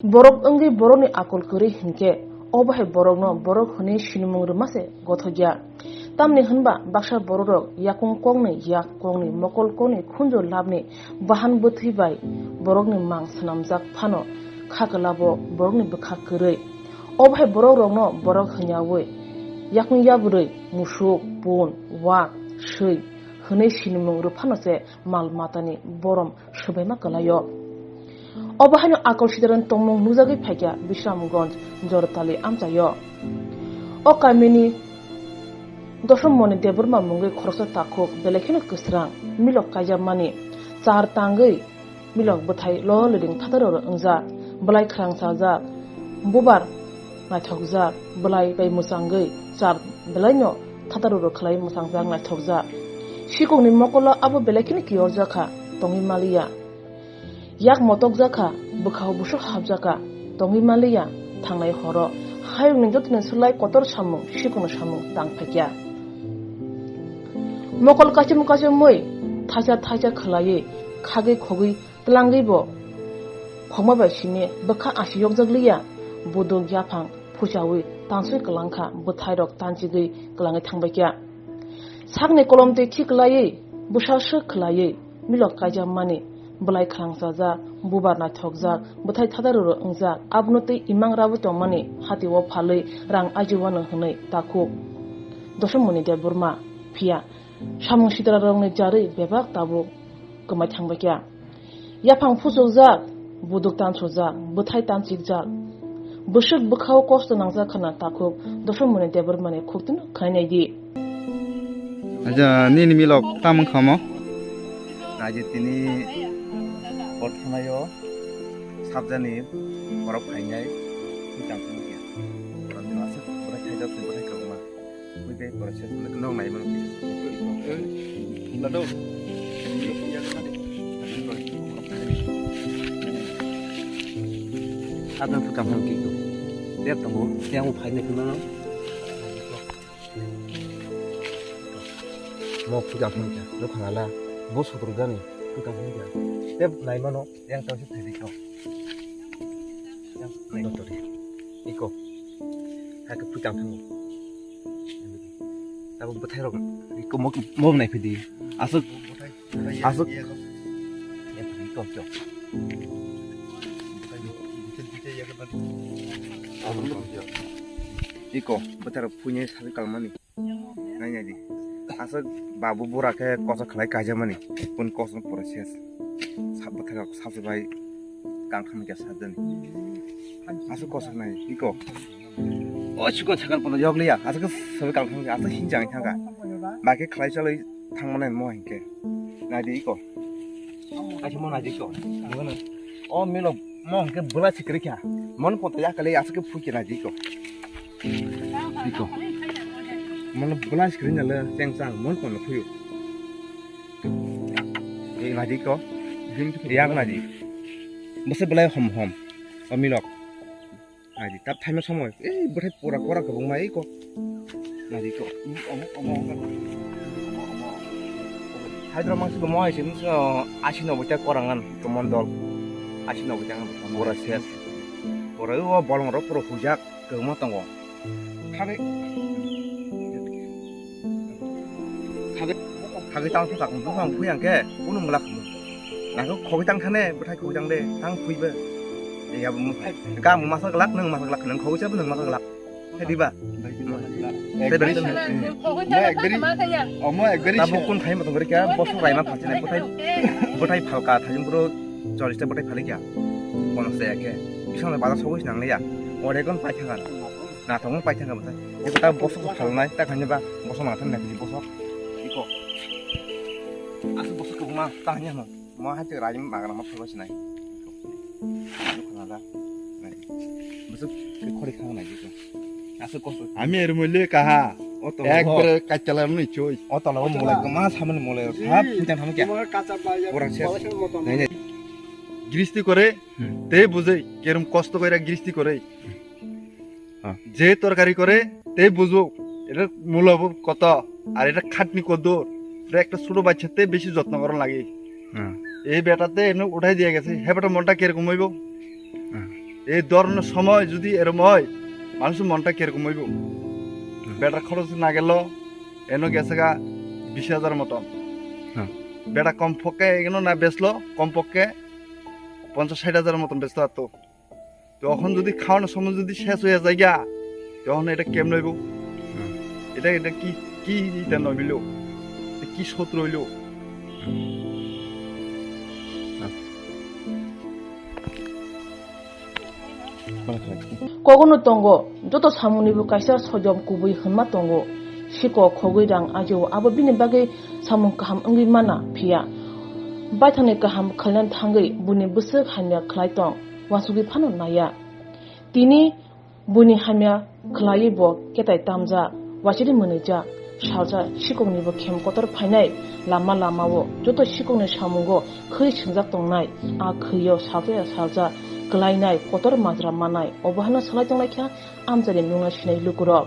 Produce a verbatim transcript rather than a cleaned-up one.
Borok wngwi borokni akol kwrwi hinkhe, obo hai borokno borok hwnwi sinimung rwma se gothokya. Tamni hwnba baksa borokrok yakung kokni yak kokni mokol kokni khunju labni bahan bwthwi bai borokni mang swnamjak phano kha kwlabo borokni bwkha kwrwi. Obo hai borokrokno borok hwnyaui yakung yabrwi musuk, pun, wak, swi hwnwi sinimung rwphano se mal matani borom swbaima kwlaio. Obo haino akol sidarani tongmung nukjagwi phaikha Bisramganj Jortali amchaio. O kamini Dosom Moni Debbarma mungwi khoroksa takhuk belai kheno kwsrang milok kaijakmani char tangwi milok bwthai lo liring thataro wngjak, bwlai khwrang sajak, bubar naithokjak, bwlai bai mwchangwi char belaino thataro khlai mwchangjak naithokjak. Sikokni mokolo abo belai kheno kiyorjak kha, tongwi maliya. Yak motokjak kha, bwkhao busuk hapjak kha, tongwi maliya. Thangnai horo hayungni jotoni slai kotor samung, sikokni samung tang phaikya. Mokol kachim kachimwi, thaisa thaisa khwlaiwi, khagwi khogwi twlangwi bo khokma bai simi bwkha asi yokjak liya, buduk yaphang phuchaui tanswi kwlangkha, bwthairok tanchigwi kwlangwi thangbaikha. Sakni kolom twi khiklaiwi, bwsa swk khwlaiwi milok kaijakmani, bwlai khwrang sajak, bubar naithokjak, bwthai thataroro wngjak, abono twi imang rabwi tongmani hatio phalwi rang ajiwano hwnwi takhuk Dosom Moni Debbarma. Phiya samung sitrarokni jarwi bebak tabuk kwmai thangbaikha. Yaphang phuchukjak, buduk tansukjak, bwthai tanchikjak, bwswk bwkhao kosto nangjak khwna takhuk Dosom Moni Debbarmani khuktino khainai di. Aja, nini milok tamung khamo? Naidi tini o thanaio sabjani borok phainai, twi tang phano khe. Borok ni masa bwthai thaijak, twi bwthai kwbangma. Twi tei borok se nok nai mano. Lado. Sabjani twi tang phano khe. Tep tongo, tei ang phainai phano. Mo puja phunukya, nukha nala, bo sotor jani, puja phunukya. Tep nai mano, yang tau se thai dikho. Yang nai. Dotori. Iko. Hai ke puja phunuk. Tabo bwthai rok, iko mo, mo nai phidi. Aswk, aswk. Iko, iko. Iko, bwthai rok phuine sabi kalmani. Nai nai di. Aswk babu bura khe kosa khlai kaijakmani. Pun kosa pura ses. Sab bwthai rok sasu bai kang khamya sajani. Aswk kosa nai iko. O chikon chakon pono yok liya. Aswk sabi kang khamya aswk hinjang thangka. Ba khe khlai chalwi thangmani mo hinkhe. Nai di iko. Achi mo nai di iko. O milo mo hinkhe bwla sikri kha. Mon pono yakali aswk phuki nai di iko. Iko. Mano bwla screen nalo cheng chang mon kono phuyu. Ei nadi ko. Yang nadi. Bose bwlai hom hom. O milok. Nadi tap thaima somoy. Ei bwthai pora pora kwbangma ei ko. Nadi ko. Omo omo omo. Hydro mangsi bo mo hai sim so asi no bwthai korangan komon dol. Asi no bwthai pora ses. Pora o bolong ro pura hujak. Kwbangma tongo. Khabe. Khabe. Khabe tang thak, bufang phui ang khe, unu mula khamu. Nang khe khogwi tang thane, bwthai khogwi tang de, tang phui be. Ei abo mu phai. Ga mu masa glak, nang masa glak, nang khogwi chabo nang masa glak. He diba? Te beri. Omo ek beri. Omo ek beri. Tabo kun khai ma tong beri kya, bosok raima phachine, bwthai, bwthai phalka, thajin bro, cholis ta bwthai phali kya. Kono se ya khe. Bisong bazar sogwi nang le ya. Ore kon pai thangan. Na thong pai thang ka bwthai. Eko ta bosok phalnai ta khani ba bosok ma thang na bosok. Iko. Asu bosok ko ma ta hanya no. Ma ha te rajim magana ma phalo sinai. Iko. Iko na da. Bosok ke khori khang nai iko. Asu ko. Ami er mule kaha. O to. Ekbare kachala mni choi. O to lo mole ko ma samani mole. Ha pujan tham kya. Pura ses. Nai nai. গৃহস্থী করে, হুম। তে বুঝে কিরম কষ্ট করে গৃহস্থী করে। হ্যাঁ। যে তরকারি করে, তে বুঝো, এটার মূল্য কত, আর এটা খাটনি কত দূর, এটা একটা ছোট বাচ্চাতে বেশি যত্ন করা লাগে। হ্যাঁ। এই বেটাতে এমনি উঠাই দিয়ে গেছে, হ্যাঁ বেটা মনটা কিরকম হইব? হ্যাঁ। এই ধরনের সময় যদি এরম হয়, মানুষের মনটা কিরকম হইব? বেটার খরচ না গেল, এনো গেছে গা বিশ হাজার মতন। হ্যাঁ। বেটা কমপক্ষে এগুলো না বেচলো, কমপক্ষে পঞ্চাশ ষাট হাজার মতন বেচতে পারতো। তখন যদি খাওয়ানোর সময় যদি শেষ হয়ে যায় গা, তখন এটা কেমন হইব? হ্যাঁ। এটা, এটা কি, কি এটা নইল? এটা কি শত্রু হইল? হ্যাঁ। Kogono tongo, joto samungnibo kaisa sojom kubui hwnma tongo. Siko khogwi rang ajio, abo bini bagwi samung kaham wngwi mana, phiya baithangni kaham khlaina thangwi buini bwswk hamya khlai tong, uansugwi phano naiya. Tini buini hamya khlaiwi bo ketai tamjak, uachidi mwnwijak. Salsa sikoknibo khem kotor phainai lama lamao joto sikokni samungo khwi swngjak tongnai. A khwio salsa ya salsa kwlainai kotor majra manai. Obo haino salai tonglaikha amchaini nungna sinai lukurok.